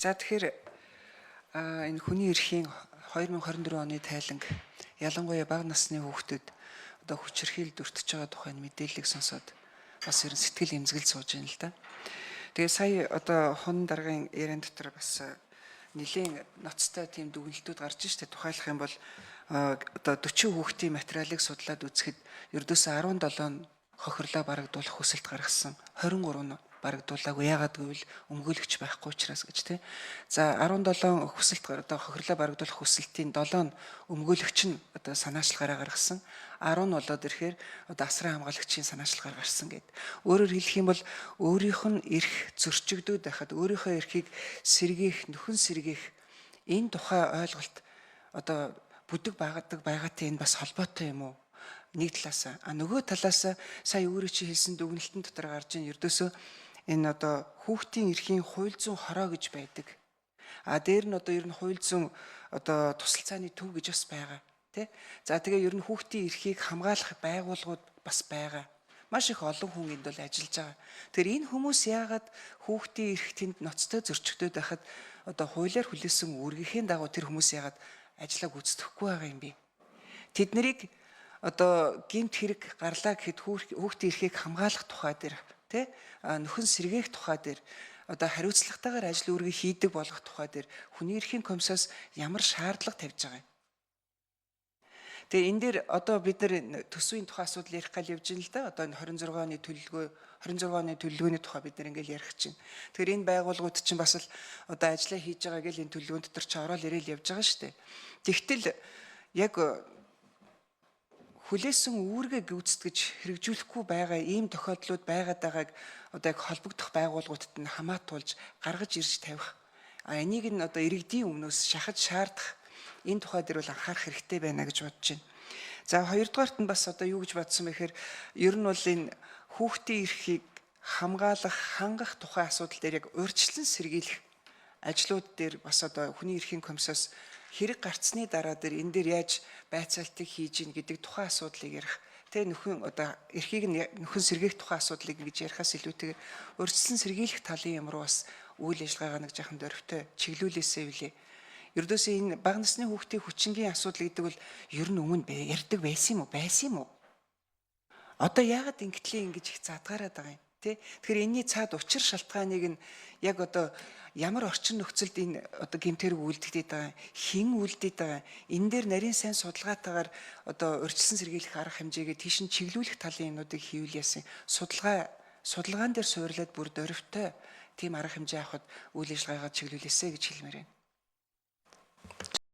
За, тэгэхээр энэ хүний эрхийн 2024 оны тайланг, ялангуяа бага насны хүүхдүүд одоо хүчирхийлэлд өртөж байгаа тухайн мэдээллийг сонсоод бас ер нь сэтгэл эмзэгэлж сууж байна л да. Тэгээ сая одоо хон даргын яриан дотор бас нэлийн ноцтой тийм дүгнэлтүүд гарч штэ. Тухайлах юм бол одоо 40 хүүхдийн материалыг судлаад үзэхэд ердөөсөө 17 нь хохирлоо барагдуулах хүсэлт гаргасан. 23 нь барагдуулаагүй. Яагаад гэвэл өмгөөлөгч байхгүй учраас гэж, тий. За, 17 хүсэлт, одоо хохирлоо барагдуулах хүсэлтийн 7 нь өмгөөлөгч нь одоо санаачлагаараа гаргасан. 10 нь болоод ирэхээр одоо асран хамгаалагчийн санаачлагаар гарсан гэд. Өөрөөр хэлэх юм бол өөрийнх нь эрх зөрчигдөөд байхад өөрийнхөө эрхийг сэргээх, нөхөн сэргээх энэ тухай ойлголт одоо бүдэг багадаг байгаатай энэ бас холбоотой юм уу? Нэг талаас, а нөгөө талаас сая өөрөө чи хэлсэн дүгнэлтэн дотор гарч ийн ердөөсөө энэ одоо хүүхдийн эрхийн хууль зүйн хороо гэж байдаг. А дээр нь одоо ер нь хууль зүйн одоо тусалцааны төв гэж бас байгаа. Тэ? За, тэгээ ер нь хүүхдийн эрхийг хамгаалах байгууллагууд бас байгаа. Маш их олон хүн энд бол ажиллаж байгаа. Тэгэхээр энэ хүмүүс яагаад хүүхдийн эрх тэнд ноцтой зөрчигдөд байхад одоо хуулиар хүлээсэн үүргийнхээ дагуу тэр хүмүүс яагаад ажлаа гүйцэтгэхгүй байгаа юм бэ? Тэд нарыг одоо гэмт хэрэг гарлаа гэхэд хүүхдийн эрхийг хамгаалах тухай дээр, тий, нөхөн сэргээх тухай дээр, одоо хариуцлагатайгаар ажил үүргийг хийдэг болгох тухай дээр хүний эрхийн комиссоос ямар шаардлага тавьж байгаа юм? Тэгээ энэ дээр одоо бид нар төсвийн тухай асуудал ярих гал явж байна л да. Одоо энэ 26 оны төлөвлөгөө, 26 оны төлөвлөгөөний тухай бид нар ингээл ярих чинь. Тэгэхээр энэ байгууллагууд чинь бас л одоо ажиллаа хийж байгаа гэл энэ төлөвлөгөөн дотор чи ороод ирээл явж байгаа шүү дээ. Тэгтэл яг хүлээсэн үүргээ гүйцэтгэж хэрэгжүүлэхгүй байгаа ийм тохиолдлууд байгаад байгааг одоо яг холбогдох байгууллагуудад нь хамаатуулж гаргаж ирж тавих. А энийг нь одоо иргэдийн өмнөөс шахаж шаардах энэ тухай дээр бол анхаарах хэрэгтэй байна гэж бодож байна. За, хоёрдугаарт нь бас одоо юу гэж бодсон бэ гэхээр ер нь бол энэ хүүхдийн эрхийг хамгаалах, хангах тухай асуудал дээр яг урьдчилан сэргийлэх ажлууд дээр бас одоо хүний эрхийн комиссоос хэрэг гарцсны дараа дээр энэ дээр яаж байцаалтыг хийж ийн гэдэг тухайн асуудлыг ярих. Тэ, нөхөн одоо эрхийг нь нөхөн сэргээх тухай асуудлыг ингэж ярихаас илүүтэйгээр урьдчилан сэргийлэх талын юм руу бас үйл ажиллагаагаа нэг жахан дөрвтэй чиглүүлээсэй билээ. Ердөөсөө энэ бага насны хүүхдийн хүчингийн асуудал гэдэг бол ер нь өмнө ярьдаг байсан юм уу? Байсан юм уу? Одоо яагаад ингэтлээ ингэж их задгаараад байгаа юм? Тэ? Тэгэхээр энэний цаад учир шалтгааныг нь яг одоо ямар орчин нөхцөлд энэ одоо гэмт хэрэг үлдэгдээд байгаа, хэн үлдээд байгаа, энэ дээр нарийн сайн судалгаатайгаар одоо урьдчилан сэргийлэх арга хэмжээгээ тийш нь чиглүүлэх талын юмнуудыг хийвэл яасан, судалгаан дээр суурлаад бүр дөрвтэй тийм арга хэмжээ авахад үйл ажиллагаагаа чиглүүлээсэй гэж хэлмээр байна.